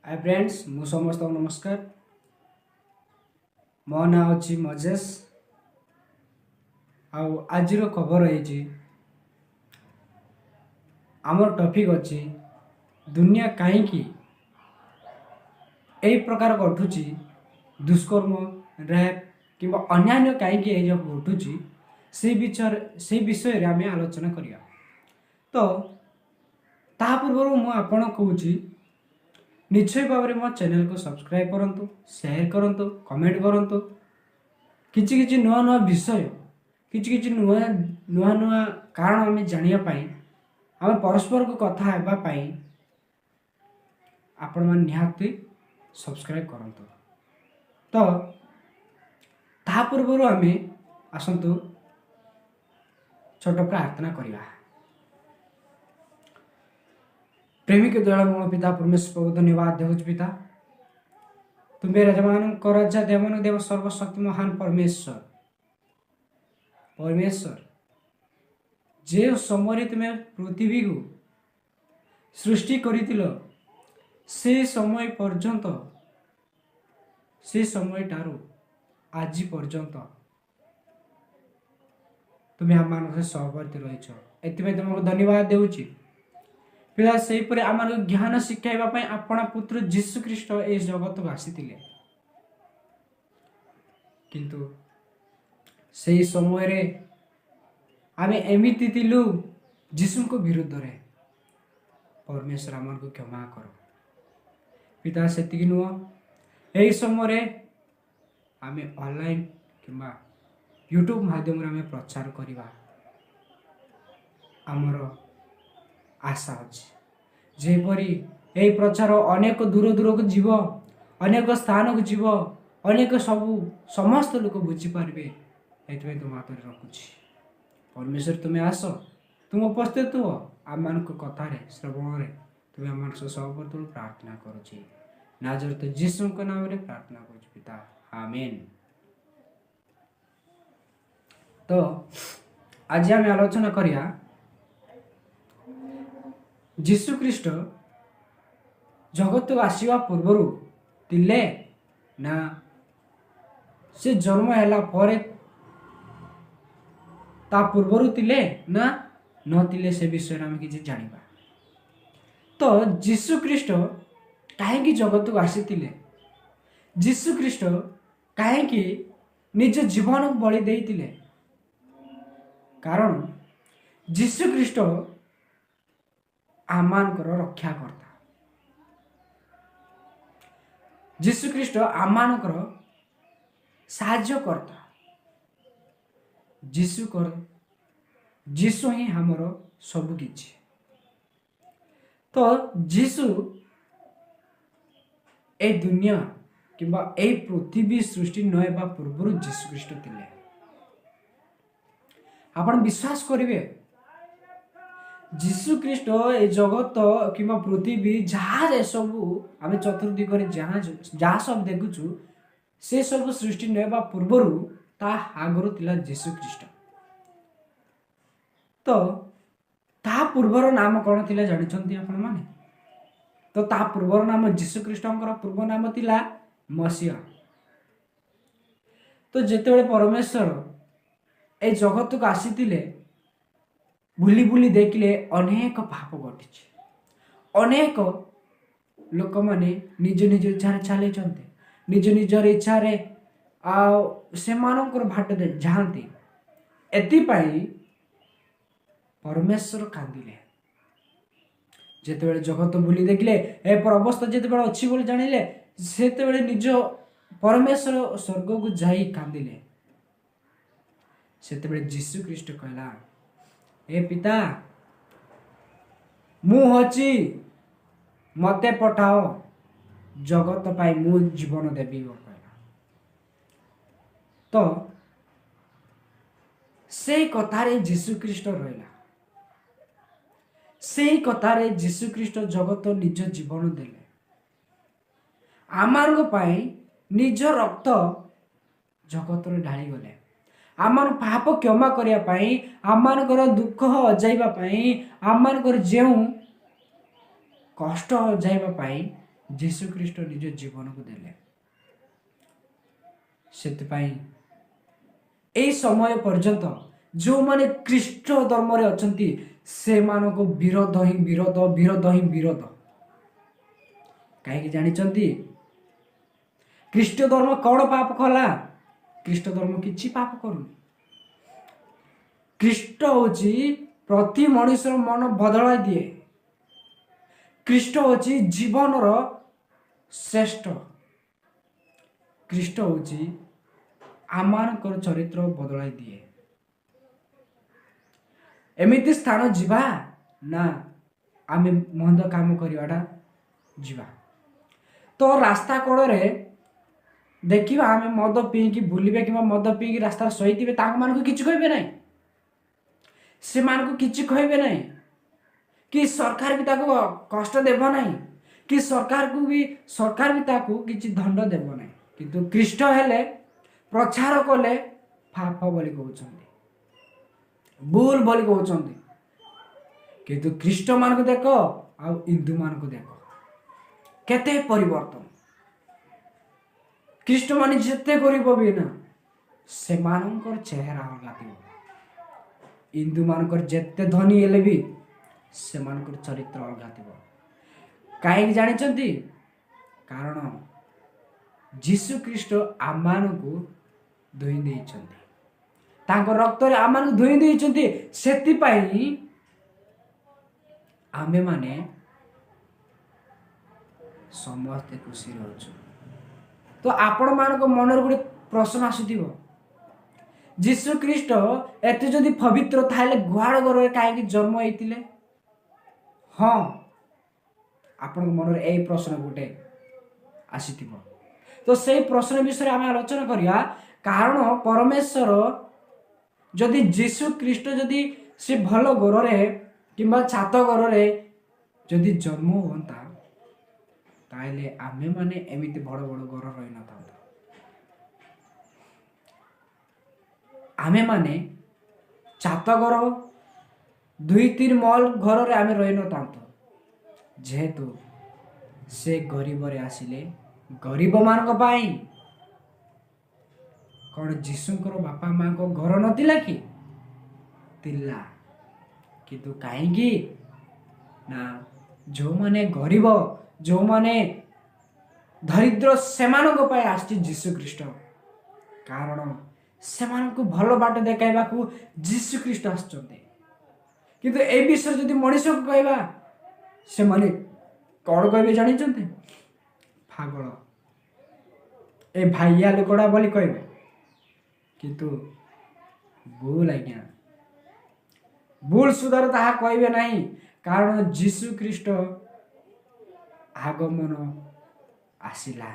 ହାଏ friends, ମୁଁ ସମସ୍ତଙ୍କୁ ନମସ୍କାର। ମୋ ନାଁ ଅଛି ମଜେଶ। ଆଉ ଆଜିର ଖବର ହେଇଛି, ଆମର ଟପିକ୍ ଅଛି ଦୁନିଆ କାହିଁକି ଏହି ପ୍ରକାର ଘଟୁଛି, ଦୁଷ୍କର୍ମ, ରେପ୍ କିମ୍ବା ଅନ୍ୟାନ୍ୟ କାହିଁକି ଏଇ ଯେଉଁ ଘଟୁଛି, ସେଇ ବିଷୟରେ ଆମେ ଆଲୋଚନା କରିବା। ତ ତାହା ପୂର୍ବରୁ ମୁଁ ଆପଣ କହୁଛି, ନିଶ୍ଚୟ ଭାବରେ ମୋ ଚ୍ୟାନେଲକୁ ସବସ୍କ୍ରାଇବ୍ କରନ୍ତୁ, ସେୟାର କରନ୍ତୁ, କମେଣ୍ଟ କରନ୍ତୁ। କିଛି କିଛି ନୂଆ ନୂଆ ବିଷୟ, କିଛି କିଛି ନୂଆ ନୂଆ ନୂଆ କାରଣ ଆମେ ଜାଣିବା ପାଇଁ, ଆମେ ପରସ୍ପରକୁ କଥା ହେବା ପାଇଁ ଆପଣମାନେ ନିହାତି ସବସ୍କ୍ରାଇବ୍ କରନ୍ତୁ। ତ ତାହା ପୂର୍ବରୁ ଆମେ ଆସନ୍ତୁ ଛୋଟ ପ୍ରାର୍ଥନା କରିବା। ପ୍ରେମିକ ଦୟାଳୁ ପିତା ପରମେଶ୍ୱର ପ୍ରଭୁ, ଧନ୍ୟବାଦ ଦେଉଛି ପିତା। ତୁମେ ରାଜାମାନଙ୍କ ରାଜା, ଦେବନ ଦେବ, ସର୍ବଶକ୍ତି ମହାନ ପରମେଶ୍ୱର। ପରମେଶ୍ୱର, ଯେଉଁ ସମୟରେ ତୁମେ ପୃଥିବୀକୁ ସୃଷ୍ଟି କରିଥିଲ, ସେ ସମୟ ପର୍ଯ୍ୟନ୍ତ, ସେ ସମୟଠାରୁ ଆଜି ପର୍ଯ୍ୟନ୍ତ ତୁମେ ଆମମାନଙ୍କ ସହବର୍ତ୍ତୀ ରହିଛ। ଏଥିପାଇଁ ତୁମକୁ ଧନ୍ୟବାଦ ଦେଉଛି ପିତା। ସେହିପରି ଆମମାନଙ୍କୁ ଜ୍ଞାନ ଶିଖାଇବା ପାଇଁ ଆପଣା ପୁତ୍ର ଯୀଶୁ ଖ୍ରୀଷ୍ଟ ଏହି ଜଗତକୁ ଆସିଥିଲେ। କିନ୍ତୁ ସେହି ସମୟରେ ଆମେ ଏମିତି ଥିଲୁ ଯୀଶୁଙ୍କ ବିରୁଦ୍ଧରେ। ପରମେଶ୍ୱର, ଆମମାନଙ୍କୁ କ୍ଷମା କର ପିତା। ସେତିକି ନୁହଁ, ଏହି ସମୟରେ ଆମେ ଅନଲାଇନ୍ କିମ୍ବା ୟୁଟ୍ୟୁବ୍ ମାଧ୍ୟମରେ ଆମେ ପ୍ରଚାର କରିବା ଆମର ଆଶା ଅଛି, ଯେପରି ଏହି ପ୍ରଚାର ଅନେକ ଦୂର ଦୂରକୁ ଯିବ, ଅନେକ ସ୍ଥାନକୁ ଯିବ, ଅନେକ ସବୁ ସମସ୍ତ ଲୋକ ବୁଝିପାରିବେ। ଏଥିପାଇଁ ତୁମ ହାତରେ ରଖୁଛି ପରମେଶ୍ୱର। ତୁମେ ଆସ, ତୁମ ଉପସ୍ଥିତ ହୁଅ ଆମମାନଙ୍କ କଥାରେ, ଶ୍ରବଣରେ। ତୁମେ ଆମମାନଙ୍କ ସହ ସହବର୍ତ୍ତୀ, ପ୍ରାର୍ଥନା କରୁଛି। ନାଜରତ ଯୀଶୁଙ୍କ ନାମରେ ପ୍ରାର୍ଥନା କରୁଛି ପିତା, ଆମେନ୍। ତ ଆଜି ଆମେ ଆଲୋଚନା କରିବା, ଯୀଶୁ ଖ୍ରୀଷ୍ଟ ଜଗତକୁ ଆସିବା ପୂର୍ବରୁ ଥିଲେ ନା ସେ ଜନ୍ମ ହେଲା ପରେ, ତା ପୂର୍ବରୁ ଥିଲେ ନା ନଥିଲେ, ସେ ବିଷୟରେ ଆମେ କିଛି ଜାଣିବା। ତ ଯୀଶୁ ଖ୍ରୀଷ୍ଟ କାହିଁକି ଜଗତକୁ ଆସିଥିଲେ? ଯୀଶୁ ଖ୍ରୀଷ୍ଟ କାହିଁକି ନିଜ ଜୀବନକୁ ବଳି ଦେଇଥିଲେ? କାରଣ ଯୀଶୁ ଖ୍ରୀଷ୍ଟ ଆମମାନଙ୍କର ରକ୍ଷାକର୍ତ୍ତା, ଯୀଶୁ ଖ୍ରୀଷ୍ଟ ଆମମାନଙ୍କର ସାହାଯ୍ୟକର୍ତ୍ତା, ଯୀଶୁ ହିଁ ଆମର ସବୁ କିଛି। ତ ଯୀଶୁ ଏ ଦୁନିଆ କିମ୍ବା ଏଇ ପୃଥିବୀ ସୃଷ୍ଟି ନ ହେବା ପୂର୍ବରୁ ଯୀଶୁ ଖ୍ରୀଷ୍ଟ ଥିଲେ। ଆପଣ ବିଶ୍ୱାସ କରିବେ, ଯୀଶୁ ଖ୍ରୀଷ୍ଟ ଏ ଜଗତ କିମ୍ବା ପୃଥିବୀ ଯାହା ଏସବୁ ଆମେ ଚତୁର୍ଦିଗରେ ଯାହା ଯାହା ସବୁ ଦେଖୁଛୁ, ସେ ସବୁ ସୃଷ୍ଟି ନ ହେବା ପୂର୍ବରୁ ତା ଆଗରୁ ଥିଲା ଯୀଶୁ ଖ୍ରୀଷ୍ଟ। ତ ତା ପୂର୍ବର ନାମ କ'ଣ ଥିଲା ଜାଣିଛନ୍ତି ଆପଣମାନେ? ତ ତା ପୂର୍ବର ନାମ, ଯୀଶୁ ଖ୍ରୀଷ୍ଟଙ୍କର ପୂର୍ବ ନାମ ଥିଲା ମସିହା। ତ ଯେତେବେଳେ ପରମେଶ୍ୱର ଏ ଜଗତକୁ ଆସିଥିଲେ, ବୁଲି ବୁଲି ଦେଖିଲେ ଅନେକ ପାପ ଘଟିଛି, ଅନେକ ଲୋକମାନେ ନିଜ ନିଜ ଇଚ୍ଛାରେ ଚାଲିଛନ୍ତି, ନିଜ ନିଜର ଇଚ୍ଛାରେ ଆଉ ସେମାନଙ୍କର ବାଟରେ ଯାଆନ୍ତି। ଏଥିପାଇଁ ପରମେଶ୍ୱର କାନ୍ଦିଲେ। ଯେତେବେଳେ ଜଗତ ବୁଲି ଦେଖିଲେ, ଏପର ଅବସ୍ଥା ଯେତେବେଳେ ଅଛି ବୋଲି ଜାଣିଲେ, ସେତେବେଳେ ନିଜ ପରମେଶ୍ୱର ସ୍ୱର୍ଗକୁ ଯାଇ କାନ୍ଦିଲେ। ସେତେବେଳେ ଯୀଶୁ ଖ୍ରୀଷ୍ଟ କହିଲା, ଏ ପିତା, ମୁଁ ଅଛି, ମତେ ପଠାଅ, ଜଗତ ପାଇଁ ମୁଁ ଜୀବନ ଦେବି କହିଲା। ତ ସେଇ କଥାରେ ଯୀଶୁ ଖ୍ରୀଷ୍ଟ ରହିଲା। ସେଇ କଥାରେ ଯୀଶୁ ଖ୍ରୀଷ୍ଟ ଜଗତ ନିଜ ଜୀବନ ଦେଲେ ଆମମାନଙ୍କ ପାଇଁ, ନିଜ ରକ୍ତ ଜଗତରେ ଢାଳିଗଲେ ଆମମାନଙ୍କ ପାପ କ୍ଷମା କରିବା ପାଇଁ, ଆମମାନଙ୍କର ଦୁଃଖ ଅଜାଇବା ପାଇଁ, ଆମମାନଙ୍କର ଯେଉଁ କଷ୍ଟ ଅଜାଇବା ପାଇଁ। ଯୀଶୁ ଖ୍ରୀଷ୍ଟ ନିଜ ଜୀବନକୁ ଦେଲେ। ସେଥିପାଇଁ ଏଇ ସମୟ ପର୍ଯ୍ୟନ୍ତ ଯେଉଁମାନେ ଖ୍ରୀଷ୍ଟ ଧର୍ମରେ ଅଛନ୍ତି, ସେମାନଙ୍କୁ ବିରୋଧ ହିଁ ବିରୋଧ, ବିରୋଧ ହିଁ ବିରୋଧ। କାହିଁକି ଜାଣିଛନ୍ତି? ଖ୍ରୀଷ୍ଟ ଧର୍ମ କ'ଣ ପାପ କଲା? ଖ୍ରୀଷ୍ଟ ଧର୍ମ କିଛି ପାପ କରୁନି। ଖ୍ରୀଷ୍ଟ ହେଉଛି ପ୍ରତି ମଣିଷର ମନ ବଦଳାଇ ଦିଏ। ଖ୍ରୀଷ୍ଟ ହେଉଛି ଜୀବନର ଶ୍ରେଷ୍ଠ। ଖ୍ରୀଷ୍ଟ ହେଉଛି ଆମମାନଙ୍କର ଚରିତ୍ର ବଦଳାଇ ଦିଏ। ଏମିତି ସ୍ଥାନ ଯିବା ନା ଆମେ ମନ୍ଦ କାମ କରିବାଟା ଯିବା ତ ରାସ୍ତା କଡ଼ରେ ଦେଖିବା, ଆମେ ମଦ ପିଇକି ବୁଲିବେ କିମ୍ବା ମଦ ପିଇକି ରାସ୍ତାରେ ଶୋଇଥିବେ, ତାଙ୍କମାନଙ୍କୁ କିଛି କହିବେ ନାହିଁ। ସେମାନଙ୍କୁ କିଛି କହିବେ ନାହିଁ କି ସରକାର ବି ତାକୁ କଷ୍ଟ ଦେବ ନାହିଁ କି ସରକାର ବି ତାକୁ କିଛି ଦଣ୍ଡ ଦେବ ନାହିଁ। କିନ୍ତୁ ଖ୍ରୀଷ୍ଟ ହେଲେ ପ୍ରଚାର କଲେ ପାପ ବୋଲି କହୁଛନ୍ତି, ଭୁଲ ବୋଲି କହୁଛନ୍ତି। କିନ୍ତୁ ଖ୍ରୀଷ୍ଟମାନଙ୍କୁ ଦେଖ ଆଉ ହିନ୍ଦୁମାନଙ୍କୁ ଦେଖ, କେତେ ପରିବର୍ତ୍ତନ। ଖ୍ରୀଷ୍ଟମାନେ ଯେତେ ଗରିବ ବି ନା, ସେମାନଙ୍କର ଚେହେରା ଅଲଗା ଥିବ। ହିନ୍ଦୁମାନଙ୍କର ଯେତେ ଧନୀ ହେଲେ ବି ସେମାନଙ୍କର ଚରିତ୍ର ଅଲଗା ଥିବ। କାହିଁକି ଜାଣିଛନ୍ତି? କାରଣ ଯୀଶୁ ଖ୍ରୀଷ୍ଟ ଆମମାନଙ୍କୁ ଧୋଇ ଦେଇଛନ୍ତି, ତାଙ୍କ ରକ୍ତରେ ଆମମାନଙ୍କୁ ଧୋଇ ଦେଇଛନ୍ତି। ସେଥିପାଇଁ ଆମେମାନେ ସମସ୍ତେ ଖୁସି ରହୁଛୁ। ତ ଆପଣମାନଙ୍କ ମନରେ ଗୋଟେ ପ୍ରଶ୍ନ ଆସୁଥିବ, ଯୀଶୁ ଖ୍ରୀଷ୍ଟ ଏତେ ଯଦି ପବିତ୍ର ତାହେଲେ ଗୁହାଳ ଘରରେ କାହିଁକି ଜନ୍ମ ହେଇଥିଲେ? ହଁ, ଆପଣଙ୍କ ମନରେ ଏଇ ପ୍ରଶ୍ନ ଗୋଟେ ଆସିଥିବ। ତ ସେଇ ପ୍ରଶ୍ନ ବିଷୟରେ ଆମେ ଆଲୋଚନା କରିବା। କାରଣ ପରମେଶ୍ୱର ଯଦି ଯୀଶୁ ଖ୍ରୀଷ୍ଟ ଯଦି ସେ ଭଲ ଘରରେ କିମ୍ବା ଛାତ ଘରରେ ଯଦି ଜନ୍ମ ହୁଅନ୍ତା, ତାହେଲେ ଆମେମାନେ ଏମିତି ବଡ଼ ବଡ଼ ଘର ରହିନଥାନ୍ତା। ଆମେମାନେ ଛାତ ଘର, 2-3 ମହଲ ଘରରେ ଆମେ ରହିନଥାନ୍ତୁ। ଯେହେତୁ ସେ ଗରିବରେ ଆସିଲେ ଗରିବମାନଙ୍କ ପାଇଁ। କ'ଣ ଯୀଶୁଙ୍କର ବାପା ମାଙ୍କ ଘର ନଥିଲା କି? ଥିଲା। କିନ୍ତୁ କାହିଁକି ନା ଯେଉଁମାନେ ଗରିବ, ଯେଉଁମାନେ ଦରିଦ୍ର, ସେମାନଙ୍କ ପାଇଁ ଆସିଛି ଯୀଶୁ ଖ୍ରୀଷ୍ଟ। କାରଣ ସେମାନଙ୍କୁ ଭଲ ବାଟ ଦେଖାଇବାକୁ ଯୀଶୁ ଖ୍ରୀଷ୍ଟ ଆସିଛନ୍ତି। କିନ୍ତୁ ଏ ବିଷୟରେ ଯଦି ମଣିଷକୁ କହିବା, ସେମାନେ କ'ଣ କହିବେ ଜାଣିଛନ୍ତି? ପାଗଳ, ଏ ଭାଇଆ ଲୋକଟା ବୋଲି କହିବେ। କିନ୍ତୁ ଭୁଲ ଆଜ୍ଞା, ଭୁଲ ସୁଧାର ତାହା କହିବେ ନାହିଁ। କାରଣ ଯୀଶୁ ଖ୍ରୀଷ୍ଟ ଆଗମନ ଆସିଲା,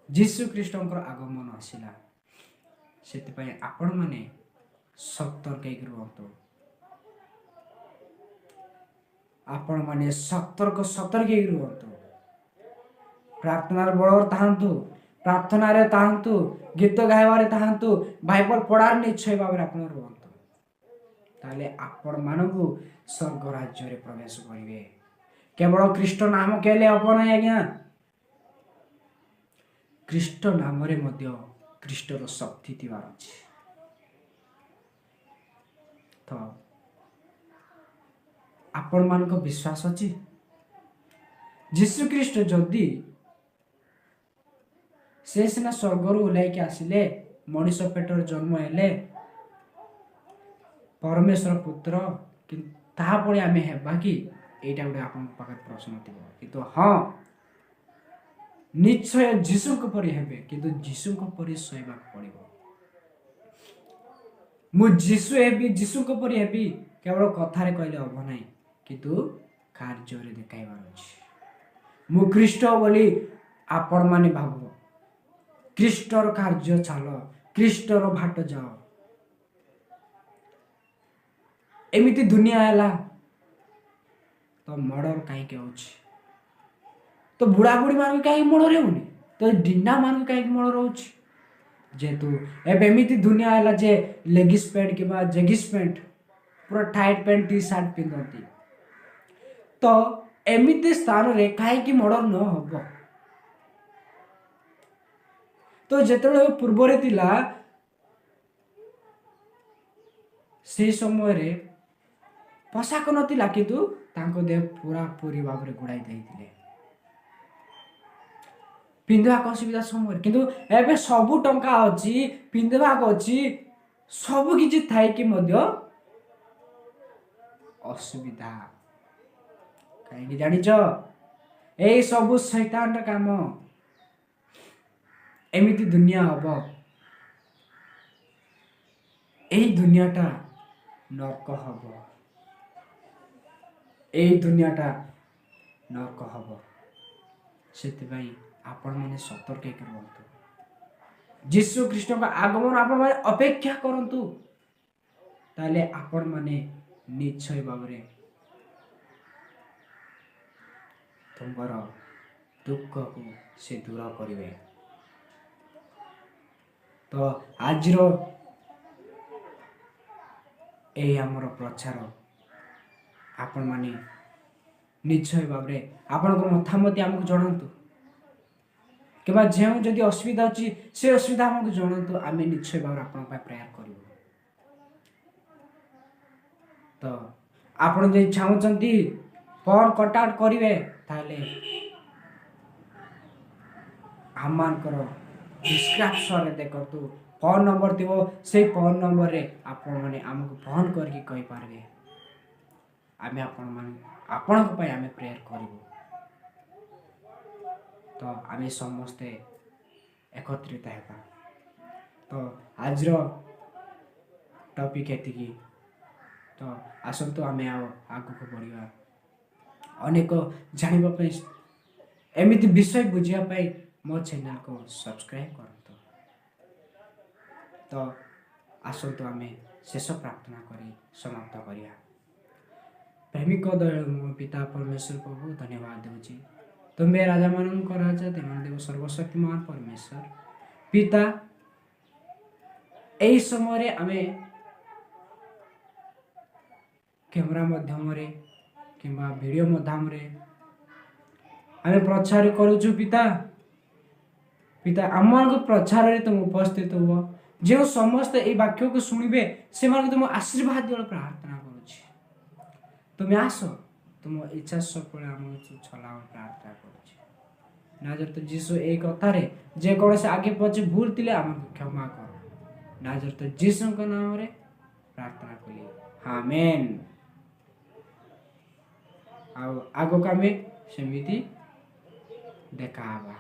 ଯୀଶୁ ଖ୍ରୀଷ୍ଟଙ୍କର ଆଗମନ ଆସିଲା। ସେଥିପାଇଁ ଆପଣମାନେ ସତର୍କ ହେଇକି ରୁହନ୍ତୁ। ଆପଣମାନେ ସତର୍କ ସତର୍କ ହେଇକି ରୁହନ୍ତୁ। ପ୍ରାର୍ଥନାରେ ବଳରେ ଥାଆନ୍ତୁ, ପ୍ରାର୍ଥନାରେ ଥାଆନ୍ତୁ, ଗୀତ ଗାଇବାରେ ଥାଆନ୍ତୁ, ବାଇବଲ ପଢ଼ାରେ ନିଶ୍ଚୟ ଭାବରେ ଆପଣ ରୁହନ୍ତୁ। ତାହେଲେ ଆପଣମାନଙ୍କୁ ସ୍ୱର୍ଗ ରାଜ୍ୟରେ ପ୍ରବେଶ କରିବେ। କେବଳ ଖ୍ରୀଷ୍ଟ ନାମ କହିଲେ ହବ ନାହିଁ ଆଜ୍ଞା। ଖ୍ରୀଷ୍ଟ ନାମରେ ମଧ୍ୟ ଖ୍ରୀଷ୍ଟର ଶକ୍ତି ଥିବାର ଅଛି। ତ ଆପଣମାନଙ୍କ ବିଶ୍ୱାସ ଅଛି, ଯୀଶୁ ଖ୍ରୀଷ୍ଟ ଯଦି ସେ ସିନା ସ୍ୱର୍ଗରୁ ଓହ୍ଲାଇକି ଆସିଲେ, ମଣିଷ ପେଟରେ ଜନ୍ମ ହେଲେ, ପରମେଶ୍ୱର ପୁତ୍ର, କିନ୍ତୁ ତାହା ଭଳି ଆମେ ହେବା କି? ଏଇଟା ଗୋଟେ ଆପଣଙ୍କ ପାଖରେ ପ୍ରଶ୍ନ ଥିବ। କିନ୍ତୁ ହଁ, ନିଶ୍ଚୟ ଯୀଶୁଙ୍କ ପରି ହେବେ, କିନ୍ତୁ ଯୀଶୁଙ୍କ ପରି ସହିବାକୁ ପଡ଼ିବ। ମୁଁ ଯୀଶୁ ହେବି, ଯୀଶୁଙ୍କ ପରି ହେବି, କେବଳ କଥାରେ କହିଲେ ହବ ନାହିଁ, କିନ୍ତୁ କାର୍ଯ୍ୟରେ ଦେଖାଇବାର ଅଛି। ମୁଁ ଖ୍ରୀଷ୍ଟ ବୋଲି ଆପଣମାନେ ଭାବ, ଖ୍ରୀଷ୍ଟର କାର୍ଯ୍ୟ ଚାଲ, ଖ୍ରୀଷ୍ଟର ବାଟ ଯାଅ। ଏମିତି ଦୁନିଆ ହେଲା ତ ମର୍ଡର କାହିଁକି ହେଉଛି? ତ ବୁଢ଼ା ବୁଢ଼ୀ ମାନଙ୍କୁ କାହିଁକି ମର୍ଡର ହେଉନି? ତ ଡିଣ୍ଡା ମାନଙ୍କୁ କାହିଁକି ମର୍ଡର ହେଉଛି? ଯେହେତୁ ଏବେ ଏମିତି ଦୁନିଆ ହେଲା ଯେ ଲେଗିସ୍ ପ୍ୟାଣ୍ଟ କିମ୍ବା ଜେଗିସ୍ ପ୍ୟାଣ୍ଟ, ପୁରା ଟାଇଟ୍ ପ୍ୟାଣ୍ଟ ଟି ସାର୍ଟ ପିନ୍ଧନ୍ତି, ତ ଏମିତି ସ୍ଥାନରେ କାହିଁକି ମର୍ଡର ନ ହବ? ତ ଯେତେବେଳେ ପୂର୍ବରେ ଥିଲା, ସେ ସମୟରେ ପୋଷାକ ନଥିଲା, କିନ୍ତୁ ତାଙ୍କ ଦେହ ପୁରାପୁରି ଭାବରେ ଗୁଡ଼ାଇ ଦେଇଥିଲେ ପିନ୍ଧିବାକୁ ଅସୁବିଧା ସମୟରେ। କିନ୍ତୁ ଏବେ ସବୁ ଟଙ୍କା ଅଛି, ପିନ୍ଧିବାକୁ ଅଛି, ସବୁ କିଛି ଥାଇକି ମଧ୍ୟ ଅସୁବିଧା କାହିଁକି ଜାଣିଛ? ଏଇ ସବୁ ଶୈତାନର କାମ। ଏମିତି ଦୁନିଆ ହବ, ଏଇ ଦୁନିଆଟା ନର୍କ ହବ, ଏଇ ଦୁନିଆଟା ନର୍କ ହବ। ସେଥିପାଇଁ ଆପଣମାନେ ସତର୍କ ହେଇକି ରୁହନ୍ତୁ। ଯୀଶୁ ଖ୍ରୀଷ୍ଟଙ୍କ ଆଗମନ ଆପଣମାନେ ଅପେକ୍ଷା କରନ୍ତୁ, ତାହେଲେ ଆପଣମାନେ ନିଶ୍ଚୟ ଭାବରେ ତୁମର ଦୁଃଖକୁ ସେ ଦୂର କରିବେ। ତ ଆଜିର ଏଇ ଆମର ପ୍ରଚାର, ଆପଣମାନେ ନିଶ୍ଚୟ ଭାବରେ ଆପଣଙ୍କ ମତାମତ ଆମକୁ ଜଣାନ୍ତୁ, କିମ୍ବା ଯେଉଁ ଯଦି ଅସୁବିଧା ଅଛି ସେ ଅସୁବିଧା ଆମକୁ ଜଣାନ୍ତୁ, ଆମେ ନିଶ୍ଚୟ ଭାବରେ ଆପଣଙ୍କ ପାଇଁ ପ୍ରେୟାର କରିବୁ। ତ ଆପଣ ଯଦି ଚାହୁଁଛନ୍ତି ଫୋନ୍ କଣ୍ଟାକ୍ଟ କରିବେ, ତାହେଲେ ଆମମାନଙ୍କର ଡିସ୍କ୍ରିପ୍ସନରେ ଦେଖନ୍ତୁ ଫୋନ୍ ନମ୍ବର ଥିବ, ସେଇ ଫୋନ୍ ନମ୍ବରରେ ଆପଣମାନେ ଆମକୁ ଫୋନ୍ କରିକି କହିପାରିବେ। ଆମେ ଆପଣମାନେ ଆପଣଙ୍କ ପାଇଁ ଆମେ ପ୍ରେୟାର କରିବୁ। ତ ଆମେ ସମସ୍ତେ ଏକତ୍ରିତ ହେବା। ତ ଆଜିର ଟପିକ୍ ଏତିକି। ତ ଆସନ୍ତୁ ଆମେ ଆଉ ଆଗକୁ ବଢ଼ିବା। ଅନେକ ଜାଣିବା ପାଇଁ, ଏମିତି ବିଷୟ ବୁଝିବା ପାଇଁ ମୋ ଚ୍ୟାନେଲକୁ ସବସ୍କ୍ରାଇବ୍ କରନ୍ତୁ। ତ ଆସନ୍ତୁ ଆମେ ଶେଷ ପ୍ରାର୍ଥନା କରି ସମାପ୍ତ କରିବା। ପ୍ରେମିକ ଦୟାଳୁ ମୋ ପିତା ପରମେଶ୍ୱର ପ୍ରଭୁ, ଧନ୍ୟବାଦ ଦେଉଛି। ତୁମେ ରାଜାମାନଙ୍କ ରାଜା, ଦେବ ସର୍ବଶକ୍ତିମାନ ପରମେଶ୍ୱର ପିତା। ଏହି ସମୟରେ ଆମେ କ୍ୟାମେରା ମାଧ୍ୟମରେ କିମ୍ବା ଭିଡ଼ିଓ ମାଧ୍ୟମରେ ଆମେ ପ୍ରଚାର କରୁଛୁ ପିତା। ପିତା, ଆମମାନଙ୍କ ପ୍ରଚାରରେ ତୁମ ଉପସ୍ଥିତ ହୁଅ। ଯେଉଁ ସମସ୍ତେ ଏଇ ବାକ୍ୟକୁ ଶୁଣିବେ, ସେମାନଙ୍କୁ ତୁମ ଆଶୀର୍ବାଦ ଦିଅ ପ୍ରାର୍ଥନା କରୁଛି। ତୁମେ ଆସ, ତୁମ ଇଚ୍ଛା ସଫଳ ଆମକୁ ଚଲାଅ ପ୍ରାର୍ଥନା କରୁଛି। ନାଜରତ ଯୀଶୁ, ଏଇ କଥାରେ ଯେକୌଣସି ଆଗେ ପଛେ ଭୁଲ ଥିଲେ ଆମକୁ କ୍ଷମା କର। ନାଜରତ ଯୀଶୁଙ୍କ ନାମରେ ପ୍ରାର୍ଥନା କଲି, ଆମେନ୍। ଆଉ ଆଗକୁ ଆମେ ସେମିତି ଦେଖା ହେବା।